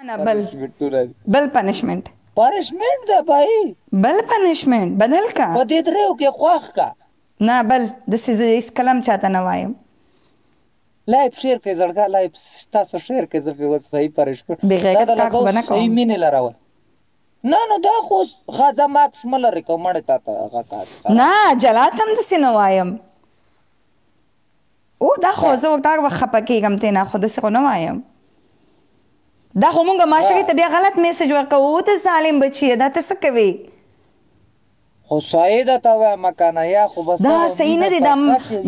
نه، بل بل پنشمنت. پنشمنت ده بای. بل پنشمنت بدل کا. په دې دریو کې خوښ کا. نه، بل داسې زه هېڅ کله هم چاته نه وایم. لایف شیر کوي زړګا، لایف تاسو شیر کوي، زه په صحیح پنشمنت بې غیرت کار خو به نه کوم. صحیح مینې لرول. نه نو دا خو ښځه ماکس مه لرې کوم مړې تا ته هغه کار. نه، جلال ته هم داسې نه وایم. او دا خو زه ورته هر وخت خفه کېږم ترې نه، خو داسې خو نه وایم. دا خو مونږ معاشرې ته بیا غلط میسج ورکوو. ته ظالم بچیه، دا ته څه کوې؟ خو صحیح ده، ته وایم که نه یا خو بس دا صحیح نه دی. دا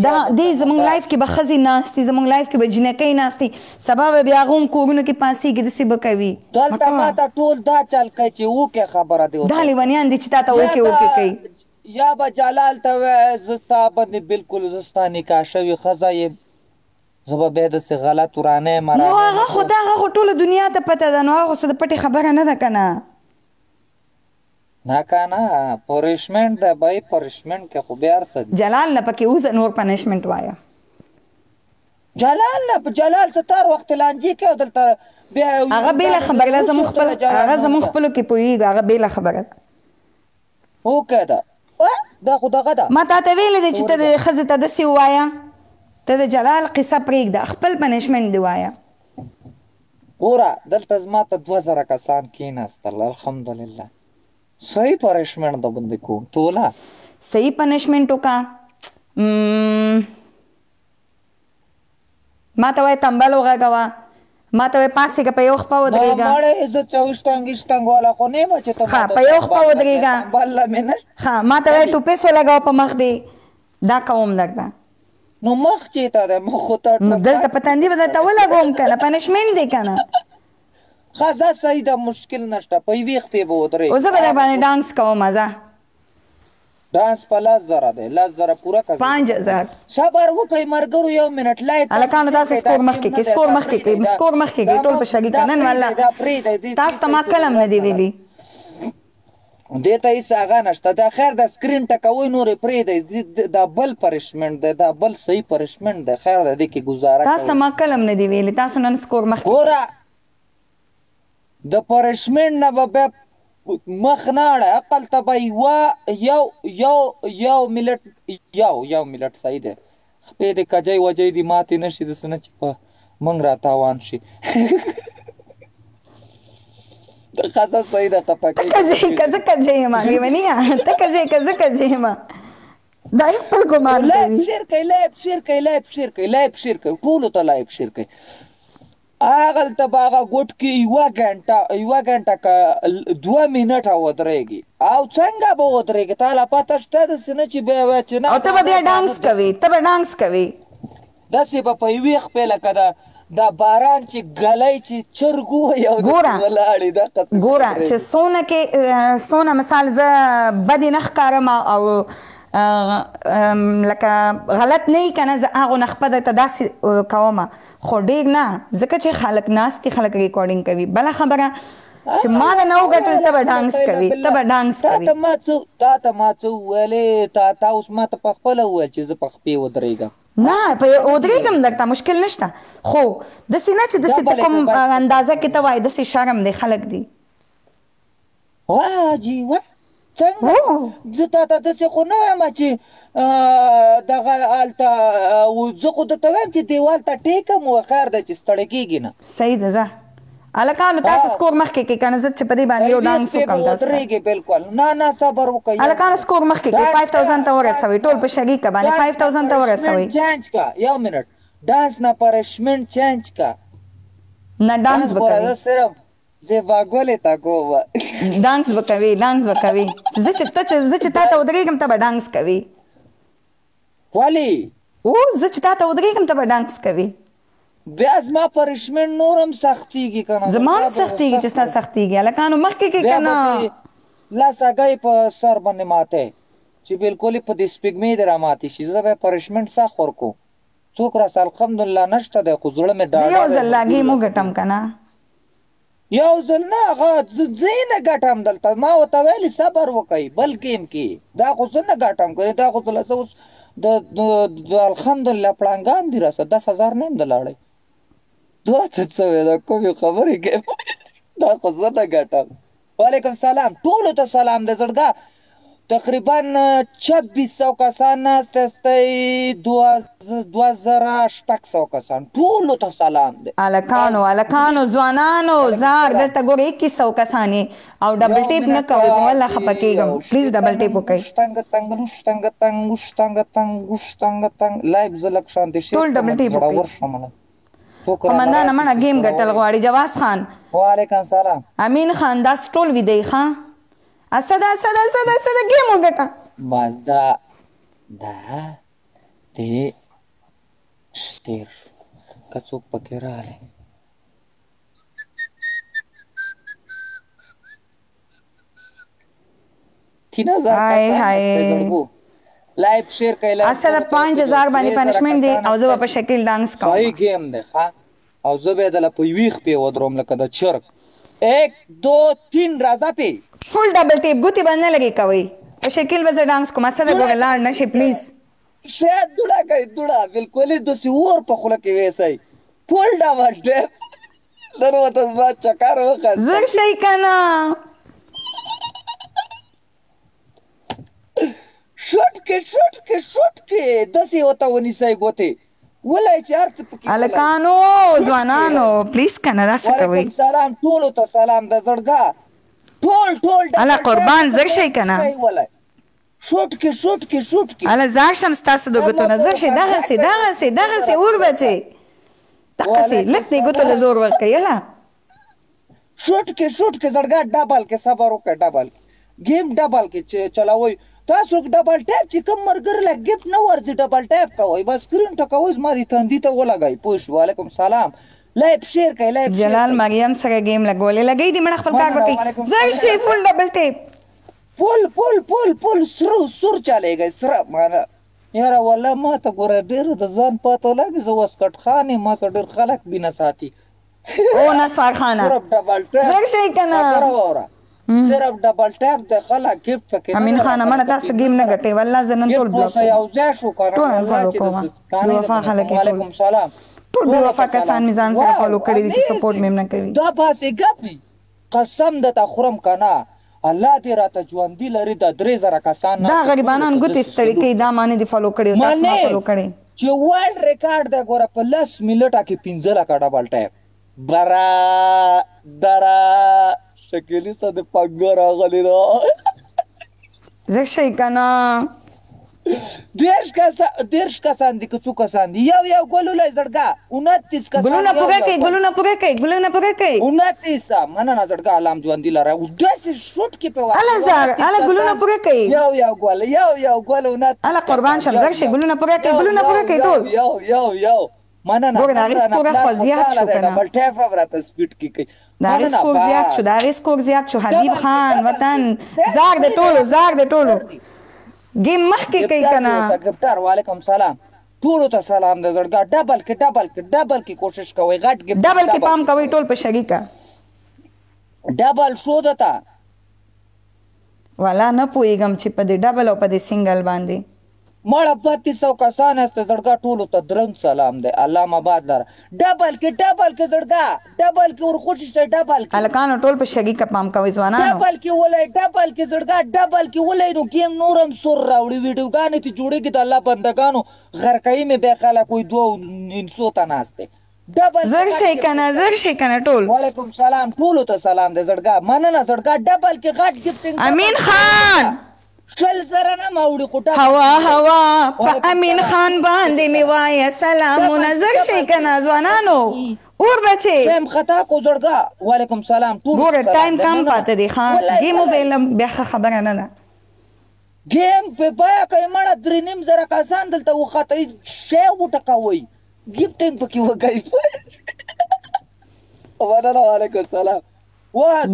دا دې زمونږ لایف کې به ښځې ناستې، زمونږ لایف کې به جینکۍ ناستې، سبا به بیا هغه هم کورونو کې پاڅېږي، داسې به کوي. دلته ما ته ټول دا چل کوي چې وکې خبره دې. دا لیونیان دي چې تا ته وکې وکې کوي. یا به جلال ته وایې زه تا باندې بالکل زه ستا نکاح شوې ښځه یم، زه به بیا داسې غلط ورانی مرانی. نو هغه خو دا هغه خو ټوله دنیا ته پته ده، نو هغه خو څه د پټې خبره نه ده که نه؟ نه که نه، پنشمنت ده بای، پنشمنت کې خو بیا هر څه دي. جلال نه پکې وځه، نور پنشمنت وایه. جلال نه، جلال څه تر وخت لانجې کوي دلته بیا. هغه بېله خبره ده، زموږ خپل هغه زموږ خپلو کې پوهېږو، هغه بېله خبره ده. اوکې ده، دا خو دغه ده. ما تا ته ویلي دي چې ته د ښځې ته داسې ووایه. ته د جلال قصه پرېږده، خپل پنشمنت دې وایه. ګوره دلته زما ته 2000 کسان کېناستل، الحمدلله. صحیح پنشمنت د باندې کوم توله. صحیح پنشمنت وکړه. ما ته وایي تنبل وغږوه، ما ته وایي پاڅېږه، په یو خپه ودرېږه. مړی زه چوشتنګ اشتنګ والا خو نه یم چې ته. ښه، په یو خپه ودرېږه. ښه، ما ته وایي ټوپیس ولګوه په مخ دې، دا کوم درته. نو مخ چېرته دی؟ مخ خو ته نو دلته په تندي به درته ولګوم که نه، پنشمنت دی که نه؟ ښه ځه، صحیح ده، مشکل نشته، په یوې خپې به ودرېږم. او زه به در باندې ډانس کوم. ځه ډانس په 10,000 دی، 10,000 پوره که. 5000. صبر وکړئ مرګرو، یو منټ لای. هلکانو تاسو سکور مخکې کړئ، سکور مخکې کړئ، سکور مخکې کړئ، ټول په شریکه. نن والله تاسو ته ما کله هم نه دی ویلي. دې ته هېڅ هغه نشته دا. خیر دا سکرین ټکوئ، نور یې پرېږدئ. دا بل پنشمنت دی، دا بل صحیح پنشمنت دی. خیر دی، دې کې ګزاره. تاسو ته ما کله هم نه دی ویلي، تاسو نن سکور مخکې. ګوره د پنشمنت نه به بیا مخ نه اړه، عقل ته به یوه یو یو یو ملت یو یو ملت. صحیح دی، خپې دې کجۍ وجۍ دې ماتې نه شي، داسې نه چې په موږ را تاوان شي. ښځه صحیح ده، خفه کېږي. ته کجۍ که زه کجۍ یم؟ لیونیه، ته کجۍ که زه کجۍ یم؟ دا یې خپل ګمان کوي. لایف شیر کوي، لایف شیر کوي، لایف شیر کوي، لایف شیر کوي، ټولو ته لایف شیر کوي. هغلته به هغه ګوټ کې یوه ګنټه، یوه ګنټه که 2 منټه ودرېږي، او څنګه به ودرېږي تا لا پته شته، داسې نه چې بیا وایې چې نه. او ته به بیا ډانس کوې، ته به ډانس کوې. داسې به په یوې خپې لکه دا باران چې ګلۍ چې چرګ ووایي او ګوره ولاړې دقسې. ګوره چې څونه کې څونه مثال زه بدې نه ښکارم او لکه غلط نه یي که نه، زه هغو نه خپه درته داسې کوم، خو ډېر نه، ځکه چې خلک ناست دي، خلک ریکارډینګ کوي. بله خبره چې ما د نه وګټل، ته به ډانس کوي، ته به ډانس کوي. تا ته ما څه وویلې؟ تا اوس ما ته په خپله وویل چې زه په خپې ودرېږم. نه، په ودرېږم درته، مشکل نشته، خو داسې نه چې داسې ته کوم اندازه کې ته وایې داسې شرم دی، خلک دي. واه جي واه، څنګه زه تا ته داسې خو نه وایم چې دغه هلته، زه خو درته وایم چې دیوال ته ټیکم و، خیر دی چې ستړی کېږي نه. صحیح ده. ځه هلکانو تاسو سکور مخکې کړئ که نه، زه چې په دې باندې یو ډانس وکړم تاسو ته. ودرېږي بالکل. نه نه، صبر وکړئ هلکانو، سکور مخکې کړئ، 5000 ته ورسوئ، ټول په شریکه باندې 5000 ته ورسوئ. چینج کا، یو منټ، ډانس نه پنشمنت چینج کا. نه، ډانس به کوي. صرف زیبا ګلې ته کوم. ډانس به کوي، ډانس به کوي. زه چې ته چې زه چې تا ته ودرېږم ته به ډانس کوي. ولې؟ او زه چې تا ته ودرېږم ته به ډانس کوي. بیا زما پنشمنت نور هم سختېږي که نه؟ زما هم سختېږي چې ستا سختېږي. هلکانو مخکې کې که نه؟ لس هګۍ په سر باندې ماته چې بالکل په دې سپېږمۍ دې راماتې شي، زه به پنشمنت سخت ورکوم. څوک راسره الحمدلله نشته دی، خو زړه مې ډاډه. زه یو ځل لا ګیم وګټم که نه؟ یو ځل نه، هغه زه یې نه ګټم. دلته ما ورته ویلي صبر وکړئ بل ګیم کې، دا خو زه نه ګټم که دا خو زه اوس د الحمدلله پړانګان دي راسره، 10,000 نه یم د لاړی. دا ته څه وایې، دا کومې خبرې کوې؟ دا خو زه نه ګټم. وعلیکم سلام، ټولو ته سلام د زړګا. تقریبا 2600 کسان ناست یاستئ، 2600 کسان، ټولو ته سلام دی. هلکانو هلکانو ځوانانو زار دلته ګوره 2100 کسان یې او ډبل ټیپ نه کوئ، په والله خفه کېږم. پلیز ډبل ټیپ وکړئ. تنګ تنګ لوش تنګ تنګ وش تنګ تنګ وش تنګ تنګ. لایف زه لږ شانتې شیر ټول ډبل ټیپ وکړئ. زړور شم. څوک رانه قومندانه راشي مړه چې ګیم ګټل زړور. غواړي. جواز خان، وعلیکم سلام. امین خان، داس ټول ویده یې ښه. اسد اسد اسد اسد ګیم وګټه. بس دا دا دې تېر شو که څوک پکې راغلی. 3000 هاي کسان هاي ناست دی زړګو. لایف شیر کړئ، لایف اسد زرو ته 5000 وخېژوئ. باندې 3000 پنشمنټ دی کسان او زه به ناست په دي. شکیل ډانس کوم. صحیح ګیم دی ښه، او زه به یې دله په یوې خپې ودروم لکه د چرګ. 1 2 3 راځه پې. فول ډبل ټیپ، ګوتې به نه لګې کوئ. په شکیل به زه ډانس کوم. اسد دوړه ګوره لاړ کوي نه شي پلیز. شاید دوړه کوي، دوړه بالکل یې داسې اور په خوله کې ویسئ. فول ډبل ټیپ نن ورته زما چکر وخسته. زر شئ که نه. شوټ کې شوټ کې شوټ کې داسې ورته ونیسئ ګوتې ولای چې هر څه پکې ولای. هلکانو شوټ کې. ځوانانو پلیز که نه، دا څه کوئ؟ وعلیکم سلام، ټولو ته سلام د زړګا. ټول ټول هله ډبل ټیپ قربان ورته زر شئ که نه. شئ ولای. شوټ کې شوټ کې شوټ کې. هله ځار شم ستاسو د ګوتو نه. زر شئ، دغسې دغسې دغسې اور بچئ، دغسې وعلیکم لږ دې ګوتو له سلام. زور ورکړئ. هله شوټ کې شوټ کې زړګا، ډبل کې صبر وکړه. ډبل ګیم ډبل کې چې چلوئ تاسو ډبل ټیپ، چې کوم مرګر له ګفټ نه ورځي ډبل ټیپ کوئ، بس سکرین ټکوئ، زما دې تندي ته ولګئ، پوه شو. وعلیکم سلام. لایف شیر کړئ، لایف شیر جلال کړئ. مریم سره ګیم لګولې لګئ دې مړه خپل کار مننه. وکړئ. وعلیکم زر سلام. شئ، فول ډبل ټیپ. پول پول پول پول سره سور چلېږي سره مانه. یاره والله ما ته ګوره ډېر د ځان پاته لګي، زه واسکټ خان یم، ما سره ډېر خلک مینه ساتي. او نسوار خانه صرف ډبل ټیپ. زر شئ که نه. خبره واوره، صرف ډبل ټیپ د خلک ګفټ پکې نه امین دی خانه راغلی. مړه تاسو ګیم نه ګټئ والله، زه نن ټول ګفټ بلاک اوسه کوم، یو ځای شو که نه ټول والله انفالو چې کوم. د بې کانې وفا د خلک یې ټول، وعلیکم سلام. ټول بې ټولو وفا ته کسان سلام. مې ځان سره واو فالو کړي دي چې سپورټ امیزنګ. مې هم نه کوي. دا پاسې ګپي قسم د تا خورم که نه، الله دې راته ژوندي لري. دا 3000 کسان دا ناست دي، ټولو غریبانان ته ګوتې داسې ستړي سلوک کوي، دی. دا ما نه دي فالو کړي او تاسو ما منې فالو کړي. چې ورلډ ریکارډ دی ګوره، په 10 منټه کې 5 لکه ډبل ټیپ. برا درا شکیلي سره د پنګه راغلې ده. زر شئ که نه. 30 کسان دي که څو کسان دي، یو یو ګل ولای زړګا. 29 کسان ګلونه یو پوره یو کړئ، ګل. ګلونه پوره کړئ، ګلونه پوره کړئ. 29. مننه زړګا، الله هم ژوندي لره. اوس داسې شوټ کې په هله واخلي. زار 29 هله ګلونه کسان پوره کړئ. یو یو ګل، یو یو ګل، 29 هله قربان کسان شم، یو زر شئ، یو ګلونه پوره کړئ، یو ګلونه یو پوره کړئ یو ټول. یو یو یو. مننه ګوره د نن هغې رانه سکور پلار خو زیات خوشحاله شو دی، که نه، ډبل ټیپ هم راته سپیډ کې کوي. د هغې مننه. سکور زیات شو، بس د هغې سکور زیات شو. حبیب ډبل کې خان ډبل وطن کې زار د دی ټولو، زار د ټولو. ګفټر دی. ګیم مخکې کوي ګفټر که دی نه. اوسه ګفټر. وعلیکم سلام، ټولو ته سلام د زړګا. ډبل کې ډبل کې ډبل کې کوشش کوئ، غټ ګفټ ډبل کې ډبل پام کې کوئ کوئ. ټول په شریکه. ډبل شو دته والا نه پوهېږم چې په دې ډبل او په دې سنګل باندې. مړه 3200 کسان یاست زړګا، ټولو ته درن سلام دی، الله مو آباد لره. ډبل کې ډبل کې زړګا، ډبل کې ورخوشي شئ، ډبل کې. هلکانو ټول په شریکه پام کوئ ځوانانو. ډبل کې ولئ، ډبل کې زړګا، ډبل کې ولئ. نو ګیم نور هم سور راوړي، ویډیوګانې ترې جوړېږي. د الله بندګانو غرقوي مې بیا خلک وایي دوو انسو ته ناست دی. ډبل کې زر غټ شئ که ګفټ نه، زر شئ که نه ټول. وعلیکم سلام، ټولو ته سلام دی زړګا. مننه زړګا. ډبل کې غټ ګفټینګ ډبل امین کې خان 20,000 نه ما وړي خو ډبل هوا کې ولئ. هوا په وعلیکم امین سلام، خان ټولو ته باندې مې سلام. وایه سلامونه. ډبل کې زر شئ ډبل که نه کې ځوانانو، اور بچې. ټایم خطا کو زړګا. وعلیکم سلام، ټولو ته ګوره سلام ټایم دی. کم مننه. پاتې دی ښه، ولئ ګیم ولئ وبایلم بیا ښه خبره نه ده. ګیم په بیه کوي مړه. 3500 کسان دلته وختئ، شی وټکوئ، ګفټینګ پکې وکئ. مننه. وعلیکم سلام.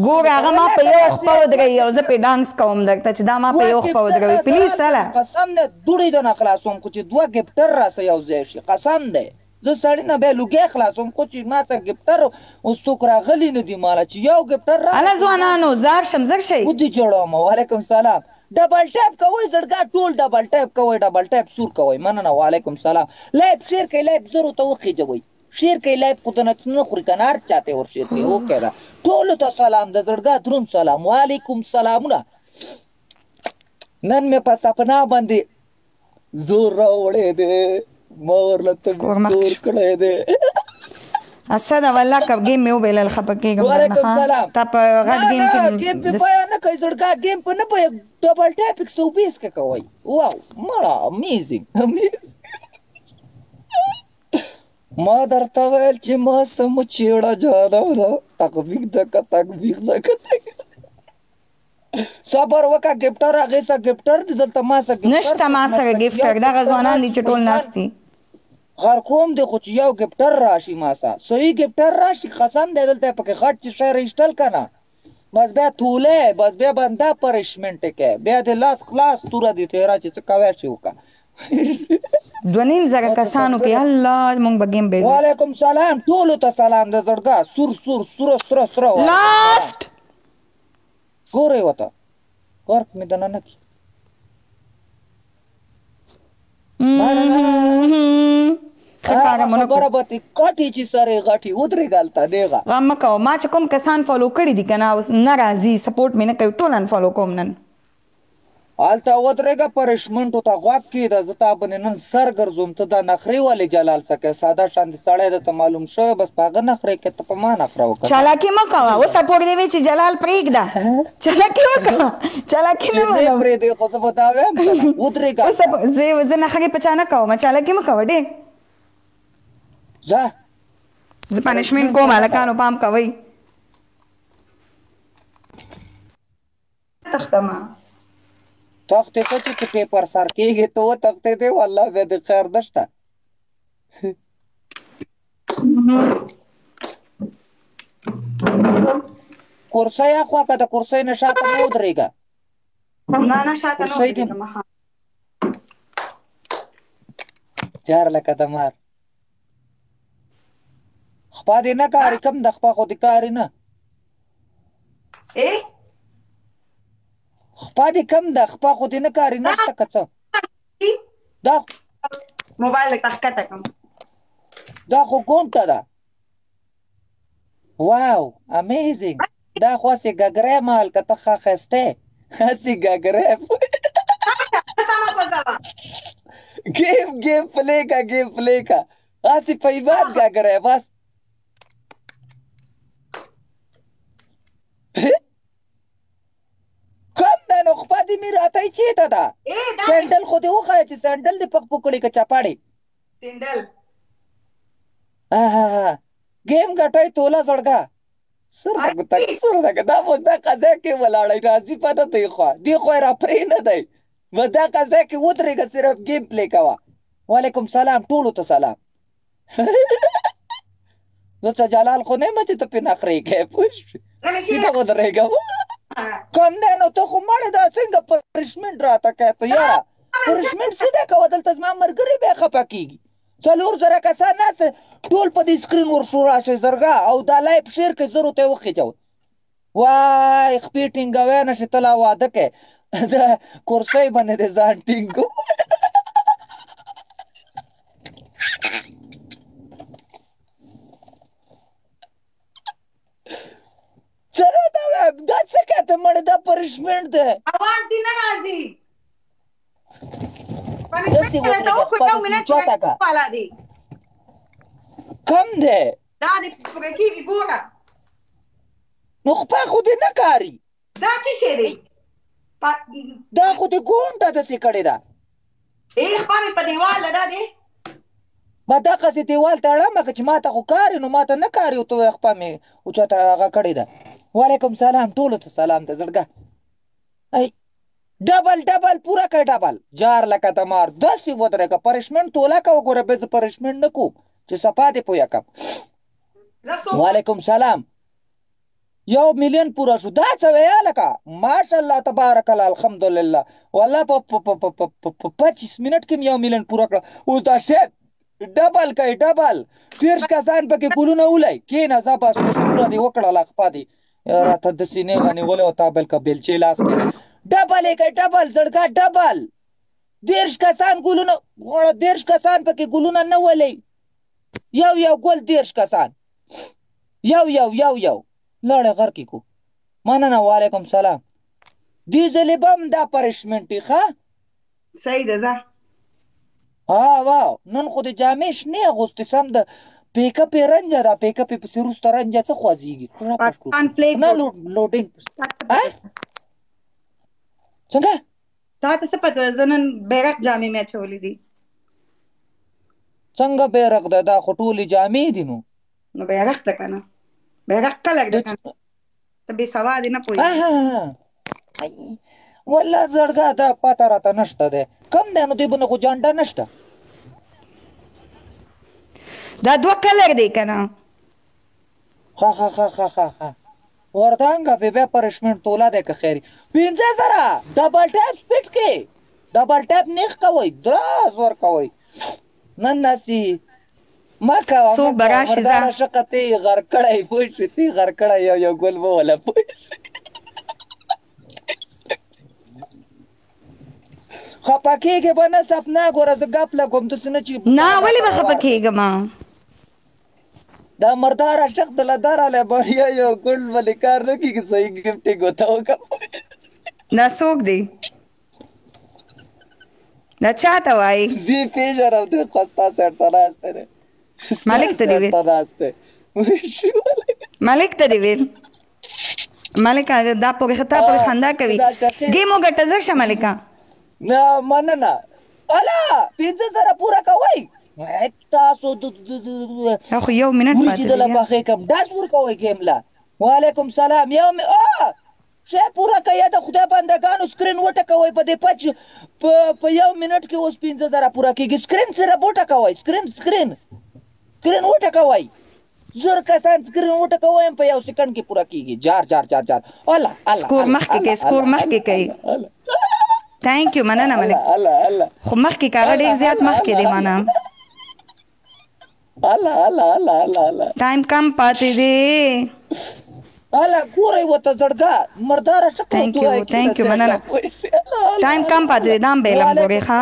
ګوره هغه ما په یو خپه ودروي او زه پې ډانس کوم درته چې دا ما په یو خپه ودروي پلیز. هله قسم دی دوړې د نه خلاصوم، خو چې دوه ګفټر راسه یو ځای شي، قسم دی زه سړی نه بیا لوګی خلاصوم، خو چې ما سره ګفټر اوس څوک راغلي نه دي ماله، چې یو ګفټر راغی هله ځوانانو زار شم، زر شئ. ودې جوړوم. وعلیکم سلام. ډبل ټیپ کوئ زړګا، ټول ډبل ټیپ کوئ، ډبل ټیپ سور کوئ. مننه. وعلیکم سلام. لایف شیر کړئ، لایف زرو ته وخېژوئ. شیر کوي لایف خو دنه نه خوري کنه، هر چاته ور شیر کوي. اوکې ده، ټولو ته سلام، د زړګا دروم سلام، وعلیکم سلامونه. نن مې په سپنا باندې زور راوړی دی، ما ورله سکور کړی دی. اسد والله که ګیم مې وبایلل خفه کېږم. وعلیکم سلام. تا په غټ ګیم کې ګیم په پوهه نه کوي زړګا، ګیم په نه پوهه، ډبل ټاپ 120 کې کوي. واو مړه امیزینګ امیزینګ. ما درته ویل چې ما سم چیړه جانانه، تکبیق دکه تکبیق دکه. صبر وکړه ګفټر، هغې سره ګفټر دی دلته، ما سره ګفټر نشته. ما سره ګفټر دغه ځوانان دي چې ټول ناست دي. غر کوم دی خو چې یو ګفټر راشي، ما سره صحیح ګفټر راشي، قسم دی دلته پکې غټ چې شی رشتل که نه، بس بیا توله، بس بیا بنده پرشمنټ کې، بیا د لاس خلاص، توره دې تیرا چې څه کوی شي وکړه. 2500 کسانو کې الله مونږ به ګیم بیلو. وعلیکم سلام، ټولو ته سلام د زړګا. سور سور سور سره سره لاست ګورئ ورته، ورک مې دننه کړي. خبره به ترې کټې چې سرې غټې ودرېږه هلته نېغه. غم مه کوه، ما چې کوم کسان فالو کړي دي که نه، اوس نه راځي، سپورټ مې نه کوي، ټول انفالو کوم نن. هلته ودرېږه، پرشمنټو ته غوږ کېږده، زه تا باندې نن سر ګرځوم. ته دا نخرې ولې جلال څه کوې؟ ساده شان دې سړی درته معلوم شوی، بس په هغه نخرې کې ته په ما نخره وکړه. چالاکي مه کوه، اوس پورې دې وي چې جلال پرېږده، چالاکي مه کوه، چالاکي نه منم. پرېږدې خو زه به دا وایم که نه، ودرېږه. اوس زه نخرې په چا نه کوم، چالاکي مه کوه ډېر. ځه زه پنشمنټ کوم، هلکانو پام کوئ. تختمه تختې ته چې ټپې پر سر کېږي ته وتښتې دی، والله بیا دې خیر نشته. کرسۍ اخوا که، د کرسۍ نه شاته مه ودرېږه. نه نه، شاته نه ودرېږم. جار لکه د مار خپه دې نه کاري، کم د خپه خو دې کاري نه. خپه دې کم ده، خپه خو دې نه کاري، نشته که څه؟ دا موبایل لږ ښکته کړم. دا خو کونټه ده. واو امیزینګ. دا خو هسې ګګری مال که ته ښه ښایسته هسې ګګری. ګیم ګیم پلی کا، ګیم پلی کا، هسې په ایمان ګګری بس. کم ده نو خپه دې مې راته چېرته ده؟ سینډل خو دې وښیه چې سینډل دې په خپو کړی که چپاړې؟ سینډل. ګیم ګټی توله زړګا سر دغه سر دغه دا خو دغه ځای کې ولاړی راځي په نه دی خوا دی خو را پرې نه دی، په دغه ځای کې ودرېږه، صرف ګیم پلی کوه. وعلیکم سلام، ټولو ته سلام. زه څه جلال خو نه یم چې ته پرې نخرې کوې، پوه شوې؟ سیده ودرېږه. کم دی نو ته خو مړې، دا څنګه پرشمنټ راته کوې ته؟ یاره پرشمنټ سیده کوه، دلته زما ملګري بیا خفه کېږي. 4000 کسان ناست ټول په دې سکرین ورشو راشئ زرګا، او دا لایف شیر کړئ، زرو ته یې وخېجوئ. وای خپې ټینګوی نه چې ته لا واده کوې، د کرسۍ باندې دې ځان ټینګ کړو. څه راته وایم، دا څه کوې ته مړې؟ دا پرشمنټ دی. اواز دې نه راځي. داسې ودرېږه، خپه داسې اوچته کړه. کم دی دا دې پوره کېږي ګوره. نو خپه خو دې نه کاري. دا څه شی دی؟ دا خو دې ګونډه داسې کړې ده. خپه مې په دیوال ده دی. ما دغسې دیوال ته اړمه که چې ما ته خو کاري، نو ما ته نه کاري، او ته وایې خپه مې اوچته هغه کړې ده. وعلیکم سلام، ټولو ته سلام ده زړګه. ای ډبل ډبل پوره کړه، ډبل جار لکه د مار داسې ودرېږه. پرشمنټ توله که وګوره، بیا زه پرشمنټ نه کوم چې صفا دې پویه کړم. وعلیکم سلام. 1 میلیون پوره شو. دا څه وایې هلکه؟ ماشاءالله تبارک الله الحمدلله، والله په 25 منټ کې مې 1 میلیون پوره کړه. اوس دا شی ډبل کوي، ډبل 30 کسان پکې ګلونه ولئ. کښېنه ځه بس، اوس پوره دې وکړه، خپه دې راته داسې نېغه نیولې او تا بل که بېلچې لاس کې ډبل یې کوي، ډبل زړګا ډبل. 30 کسان ګلونه غواړه، 30 کسان پکې ګلونه نه ولئ. یو یو ګل 30 کسان، یو یو یو یو لاړې غرقې کو. مننه، وعلیکم سلام. دې ځلې به هم دا پرشمنټ وي. ښه صحیح ده، ځه. ها واو، نن خو د جامې شنې اغوستې، سم د پیکه پې رنجه ده، پیکه پې پسې وروسته رنجه څه خوځېږي. پاکستان پلی نه لوډینګ څنګه؟ تا ته څه پته ده؟ زه نن بیرغ جامې مې اچولې دي. څنګه بیرغ ده؟ دا خو ټولې جامې دي. نو نو بیرغ ته که نه، بیرغ کلک ده که نه؟ ته بې سوادې نه پوهېږې. والله زړګا دا پته راته نشته دی، کم دی نو دې باندې خو جنډه نشته. دا دوه کلر دی که نه؟ ښه ښه ښه ښه ښه ښه، وردانګه پې بیا پرشمنټ توله دی که خیر. 5000 ډبل ټیپ سپیډ کې، ډبل ټیپ نیغ کوئ، دراز ورکوئ. نن نسی مه کوه، څوک به راشي؟ ځه مرداره شقه ته یې غرق کړی، پوه شوې؟ ته یې غرق کړی، یو یو ګل به وله، پوه شوې؟ خفه کېږې به نه سپنا؟ ګوره زه ګپ لګوم، داسې نه چې نه. ولې به خفه کېږم؟ دا مردار عاشق د لدا رالی، بریا یو ګل باندې کار نه کېږي. صحیح ګفټینګ ورته وکړم. دا څوک دی؟ دا چاته وایي؟ زه یې پېژنم، دی خو ستا سیټ ته ناست دی. ملک ته دې ویل؟ ناست دی. ملک ته دې ویل؟ ملک دا پورې تا پورې خندا کوي. ګیم وګټه، زه شه ملکه. نه مننه. الا 5000 پوره کوئ تاسو. دا خو یو منټ پاتې دی. دله پخې کم ډز ورکوئ ګیم له. وعلیکم سلام. یو شی پوره کوي د خدای بندګانو، سکرین وټکوئ په دې پچ په یو منټ کې اوس 5000 پوره کېږي. سکرین سره وټکوئ، سکرین سکرین سکرین وټکوئ. 1000 کسان سکرین وټکوئ، په یو سیکنډ کې پوره کېږي. جار جار جار جار. الله الله، سکور مخکې کوي، سکور مخکې کوي. ثانک یو، مننه ملک. الله الله، خو مخکې کاغه ډېر زیات مخکې دی. معنا الله الله الله الله الله، ټایم کم پاتې دی. الله ګورئ وته زړګا مرداره شکل. ثانک یو، ثانک یو، مننه. ټایم کم پاتې دی، دام بیلم ګورې. ښه،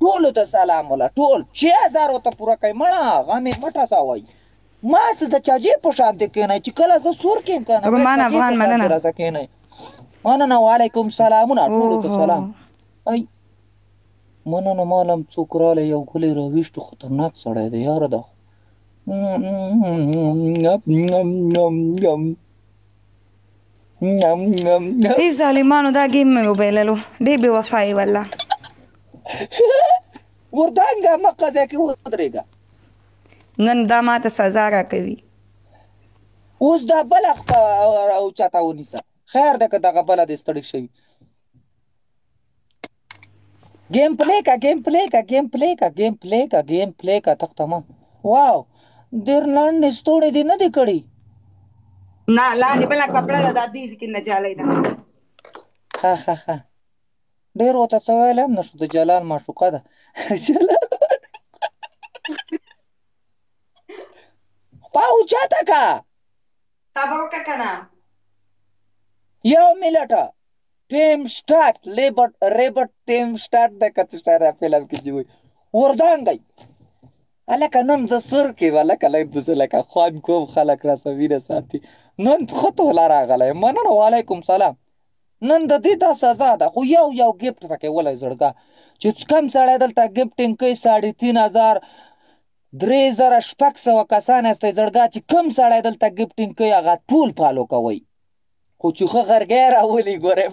ټولو ته سلام ولا. ټول 6000 ورته پوره کوي. مړه غمې مټه سوی، ما څه د چاجې په شان دی کښېنئ چې کله زه سور کېم که نه. رومان افغان مننه. راځه کښېنئ. مننه، وعلیکم سلامونه، ټولو ته سلام. ای مننه. مالم څوک رالی، یو ګلی راویشتو. خطرناک سړی دی یاره دا. ای ظالمانو، دا ګیم مې وبایللو، ډېر بې وفا یې والله. وردانګه مقه ځای کې ودرېږه. نن دا ماته سزا راکوي. اوس دا بله خپه اوچته ونیسه. خیر ده که دغه بله دې ستړي شوي. ګیم پلی کا، ګیم پلی کا، ګیم پلی کا، ګیم پلی کا، ګیم پلی کا. تخته ما واو، ډېر لنډ ستوړې دې نه دي کړي. نه، لاندې بله کپړه ده، دا دې کې نه جالۍ ده. ښه ښه ښه، ډېر ورته څه ویلی هم نه شو، د جلال معشوقه ده. جلال خپه اوچته که. صبر وکړه که نه. یو منټ. ټیم سټارټ، لیبرټ ریبرټ ټیم سټارټ د کڅ شای فلم کې چې وي وردانګی. هلکه نن زه سر کې هلکه لږ زه لکه خوند کوم، خلک راسره وینه ساتي. نن ښه توله راغلی. مننه، وعلیکم سلام. نن د دې دا سزا ده، خو یو یو ګفټ پکې ولای زړګا چې کم سړی دلته ګفټینګ کوي. 3500، 3600 کسان یاستئ زړګا. چې کم سړی دلته ګفټینګ کوي هغه ټول فالو کوئ، خو چې ښه غرګی راولي ګورئ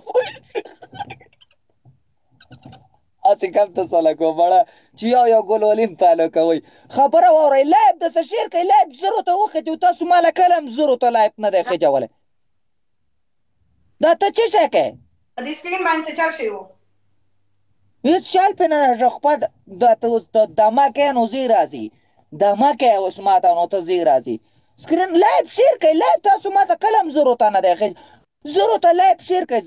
هسې کم ته څه لګوم مړه چې یو یو ګل ولیم فالو کوئ. خبره واورئ، لایف د څه شیر کوئ، لایف زرو ته وخېژوئ. تاسو ماله کله هم زرو ته لایف نه دی خېژولی. دا ته څه شی کوې؟ دې سکرین باندې څه چل شوی وو؟ هېڅ چل پې نه راځي. خپه دا ته اوس دمه کوې نو زی راځي، دمه کوې اوس ماته نو ته زی راځي. سکرین لایف شیر کوئ، لایف تاسو ماته کله هم زرو ته نه دی خېژ. زرو ته لایف شیر کوئ.